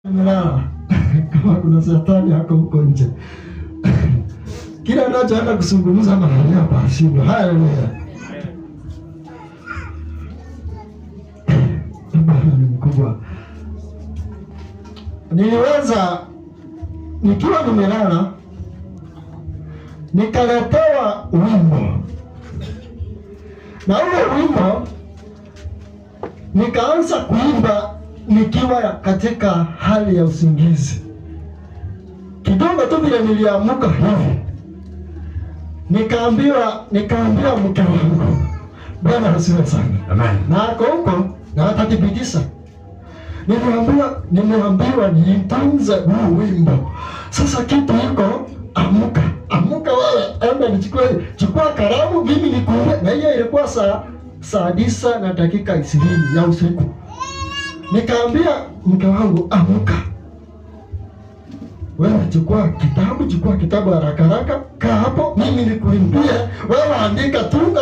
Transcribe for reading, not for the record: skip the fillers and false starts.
Nimelala kama kuna shetani hako huko nje. Kila anachoenda kuzungumza mahali hapa ashindwe. Haleluya. Bwana ni mkubwa. Niliweza nikiwa nimelala nikaletewa wimbo, na ule wimbo nikaanza kuimba nikiwa katika hali ya usingizi. Kidogo tu vile niliamuka hivi, nikaambiwa mke wangu, Bwana asifiwe sana. Amen. Na ako huko na atathibitisha. Nimeambiwa niitunze huu wimbo. Sasa kitu iko, amuka, amuka wewe, enda nichukue, chukua kalamu mimi nikuimbe. Na hiyo ilikuwa saa 9:20 ya usiku. Nikaambia mke wangu, amuka wewe, chukua kitabu haraka haraka, kaa hapo mimi nikuimbie, wewe andika, tunga.